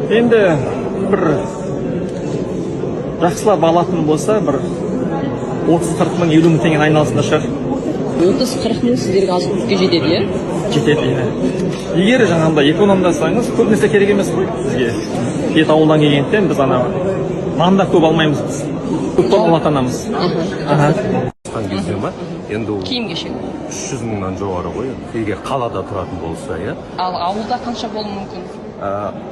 Енді бір жақсылап алатын болса, бір 30-40 мың, 50 мың теңгенің айналасында шығар. 30-40 мың сіздерге азық түлікке жетеді, иә? Жетеді, иә. Егер жаңағындай экономдасаңыз, көп нәрсе керек емес қой бізге. Ет ауылдан келгендіктен, біз ана нан да көп алмаймыз, біз көп алатын адамбыз. Аха. Кезде ма енді ол? Киім кешек. 300 мыңнан жоғары ғой енді, егер қалада тұратын болса, иә. Ал ауылда қанша болуы мүмкін?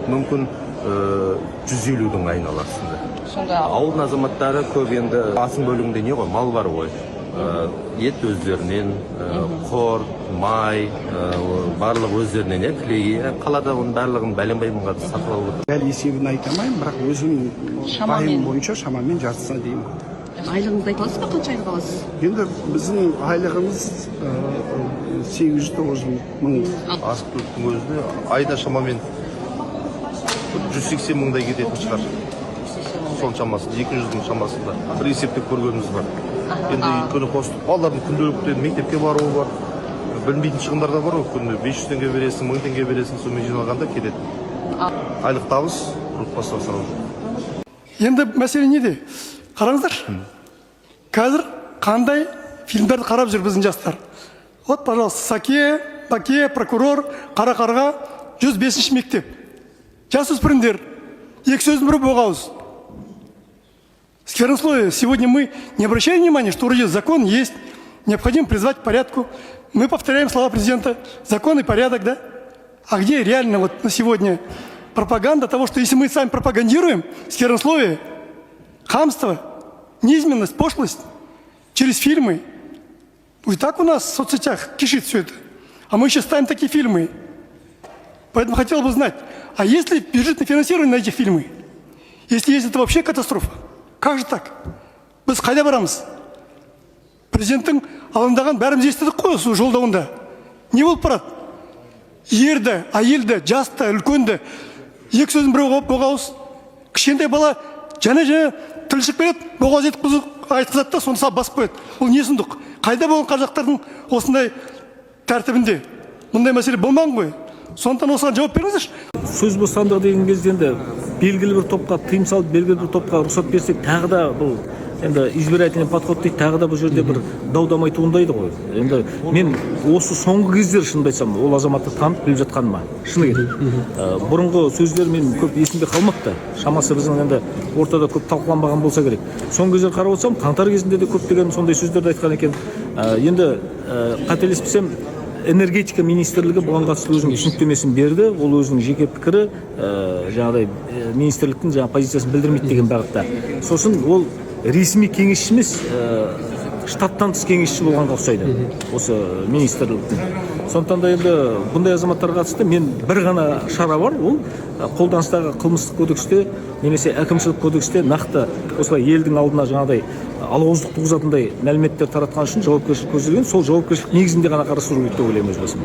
Мүмкін, 150-дің айналасында. Сонда Ауылдың азаматтары көп енді, басым бөлігінде не ғой, мал бар ғой. Ет өздерінен, құрт, май, барлығы өздерінен, иә, кілеге. Қалада оның барлығын бәленбай мыңға сатып алып отыр. Дәл есебін айта алмаймын, бірақ өзім Шамамен. Пайым бойынша шамамен жартысына дейін. Айлығыңызды айта аласыз ба, қанша айлық аласыз? Енді біздің айлығымыз 800-900 мың. Азық түліктің өзіне айда шамамен 180 мыңдай кететін шығар, соның шамасында, 200 мың шамасында бір есептеп көргеніміз бар енді. Өйткені қостық, балалардың күнделікті мектепке баруы бар, білінбейтін шығындар да бар ғой. Күніне 500 теңге бересің, 1000 теңге бересің, сонымен жиналғанда кетеді. Айлық табыс, отбасы асырау. Енді мәселе неде? Қараңыздаршы, қазір қандай фильмдерді қарап жүр біздің жастар. Вот, пожалуйста, Саке, Баке, Прокурор, Қара қарға, 105 мектеп. Жасөспірімдер, екі сөздің бірі боғауыз. Сквернословие. Сегодня мы не обращаем внимания, что вроде закон есть, необходимо призвать к порядку. Мы повторяем слова президента: закон и порядок, да? А где реально вот на сегодня пропаганда того, что если мы сами пропагандируем сквернословие, хамство, низменность, пошлость через фильмы, и так у нас в соцсетях кишит все это. А мы еще ставим такие фильмы. Поэтому хотел бы знать, а есть ли бюджетное финансирование на эти фильмы? Если есть, это вообще катастрофа. Как же так? Біз қайда барамыз? Президенттің алаңдаған, бәріміз естідік қой осы жолдауында. Не болып барады? Ерді, әйелді, жасты, үлкенді, екі сөздің біреуі боғауыз. Кішкентай бала және және тіл шығып келеді, боғауыз етіп айтқызады да, соны салып басып қояды. Бұл не сұмдық? Қайда болған қазақтардың осындай тәртібінде? Мұндай мәселе болмаған ғой. Сондықтан осыған жауап беріңіздерші. Сөз бостандығы деген кезде енді белгілі бір топқа тыйым салып, белгілі бір топқа рұқсат берсек, тағы да бұл енді избирательный подход дейді, тағы да бұл жерде бір дау дамай туындайды ғой. Енді мен осы соңғы кездері, шынымды айтсам, ол азаматты танып біліп жатқаныма, шыны керек. Бұрынғы сөздер мен көп есімде қалмапты, шамасы біздің енді ортада көп талқыланбаған болса керек. Соңғы кездері қарап отырсам, қаңтар кезінде де көптеген сондай сөздерді айтқан екен. Енді қателеспесем, Энергетика министрлігі бұған қатысты өзінің түсініктемесін берді. Ол өзінің жеке пікірі, жаңағыдай министрліктің жаңағы позициясын білдірмейді деген бағытта. Сосын ол ресми кеңесші емес, штаттан тыс кеңесші болғанға ұқсайды осы министрліктің. Сондықтан да енді бұндай азаматтарға қатысты мен бір ғана шара бар, ол қолданыстағы Қылмыстық кодексте немесе Әкімшілік кодексте нақты осылай елдің алдына жаңағыдай алауыздық туғызатындай мәліметтер таратқан үшін жауапкершілік көзделген. Сол жауапкершілік негізінде ғана қарастыру керек деп ойлаймын өз басым.